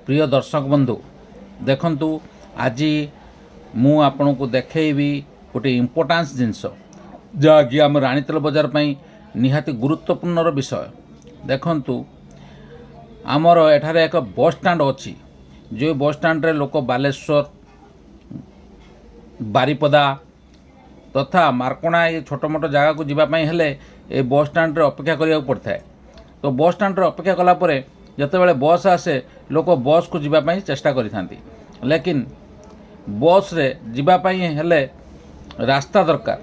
ପ୍ରିୟ ଦର୍ଶକ ବନ୍ଧୁ, ଦେଖନ୍ତୁ, ଆଜି ମୁଁ ଆପଣଙ୍କୁ ଦେଖେଇବି ଗୋଟେ ଇମ୍ପୋର୍ଟାନ୍ସ ଜିନିଷ, ଯାହାକି ଆମ ରାଣୀତାଲ ବଜାର ପାଇଁ ନିହାତି ଗୁରୁତ୍ୱପୂର୍ଣ୍ଣର ବିଷୟ। ଦେଖନ୍ତୁ, ଆମର ଏଠାରେ ଏକ ବସ୍ ଷ୍ଟାଣ୍ଡ ଅଛି, ଯେଉଁ ବସ୍ ଷ୍ଟାଣ୍ଡରେ ଲୋକ ବାଲେଶ୍ୱର, ବାରିପଦା ତଥା ମାର୍କୋଣା, ଏ ଛୋଟ ମୋଟ ଜାଗାକୁ ଯିବା ପାଇଁ ହେଲେ ଏ ବସ୍ ଷ୍ଟାଣ୍ଡରେ ଅପେକ୍ଷା କରିବାକୁ ପଡ଼ିଥାଏ। ତ ବସ୍ ଷ୍ଟାଣ୍ଡରେ ଅପେକ୍ଷା କଲା ପରେ ଯେତେବେଳେ ବସ୍ ଆସେ, ଲୋକ ବସ୍କୁ ଯିବା ପାଇଁ ଚେଷ୍ଟା କରିଥାନ୍ତି। ଲେକିନ୍ ବସ୍ରେ ଯିବା ପାଇଁ ହେଲେ ରାସ୍ତା ଦରକାର।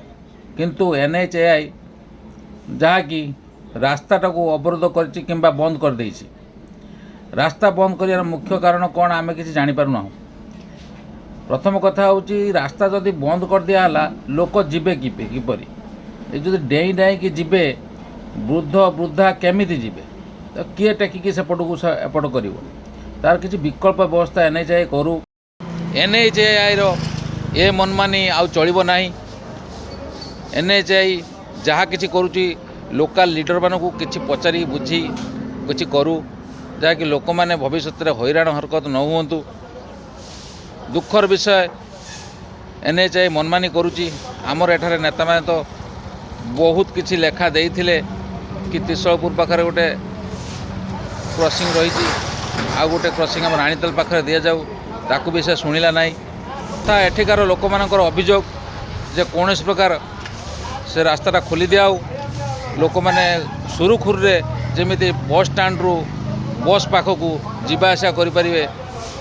କିନ୍ତୁ ଏନ୍ଏଚ୍ଏଆଇ ଯାହାକି ରାସ୍ତାଟାକୁ ଅବରୋଧ କରିଛି କିମ୍ବା ବନ୍ଦ କରିଦେଇଛି। ରାସ୍ତା ବନ୍ଦ କରିବାର ମୁଖ୍ୟ କାରଣ କ'ଣ, ଆମେ କିଛି ଜାଣିପାରୁନାହୁଁ। ପ୍ରଥମ କଥା ହେଉଛି, ରାସ୍ତା ଯଦି ବନ୍ଦ କରିଦିଆହେଲା, ଲୋକ ଯିବେ କିପରି? ଏ ଯଦି ଡେଇଁ ଡେଇଁକି ଯିବେ, ବୃଦ୍ଧ ବୃଦ୍ଧା କେମିତି ଯିବେ? ତ କିଏ ଟେକିକି ସେପଟକୁ ଏପଟ କରିବ? ତାର କିଛି ବିକଳ୍ପ ବ୍ୟବସ୍ଥା ଏନ୍ଏଚ୍ଏଆଇ କରୁ। ଏନ୍ଏଚ୍ଏଆଇର ଏ ମନମାନି ଆଉ ଚଳିବ ନାହିଁ। ଏନ୍ଏଚ୍ଏଆଇ ଯାହା କିଛି କରୁଛି, ଲୋକାଲ ଲିଡରମାନଙ୍କୁ କିଛି ପଚାରି ବୁଝି କିଛି କରୁ, ଯାହାକି ଲୋକମାନେ ଭବିଷ୍ୟତରେ ହଇରାଣ ହରକତ ନ ହୁଅନ୍ତୁ। ଦୁଃଖର ବିଷୟ, ଏନ୍ଏଚ୍ଏଆଇ ମନମାନି କରୁଛି। ଆମର ଏଠାରେ ନେତାମାନେ ତ ବହୁତ କିଛି ଲେଖା ଦେଇଥିଲେ କି ତ୍ରିଶଳପୁର ପାଖରେ ଗୋଟେ କ୍ରସିଂ ରହିଛି, ଆଉ ଗୋଟେ କ୍ରସିଂ ଆମ ରାଣୀତାଲ ପାଖରେ ଦିଆଯାଉ। ତାକୁ ବି ସେ ଶୁଣିଲା ନାହିଁ। ତା ଏଠିକାର ଲୋକମାନଙ୍କର ଅଭିଯୋଗ ଯେ କୌଣସି ପ୍ରକାର ସେ ରାସ୍ତାଟା ଖୋଲି ଦିଆଉ, ଲୋକମାନେ ସୁରୁଖୁରୁରେ ଯେମିତି ବସ୍ ଷ୍ଟାଣ୍ଡରୁ ବସ୍ ପାଖକୁ ଯିବା ଆସିବା କରିପାରିବେ,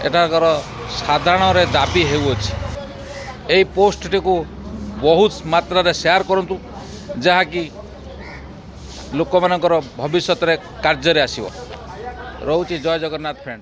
ଏଠାକାର ସାଧାରଣରେ ଦାବି ହେଉଅଛି। ଏହି ପୋଷ୍ଟଟିକୁ ବହୁତ ମାତ୍ରାରେ ସେୟାର କରନ୍ତୁ, ଯାହାକି ଲୋକମାନଙ୍କର ଭବିଷ୍ୟତରେ କାର୍ଯ୍ୟରେ ଆସିବ। ରହୁଛି, ଜୟ ଜଗନ୍ନାଥ ଫ୍ରେଣ୍ଡସ୍।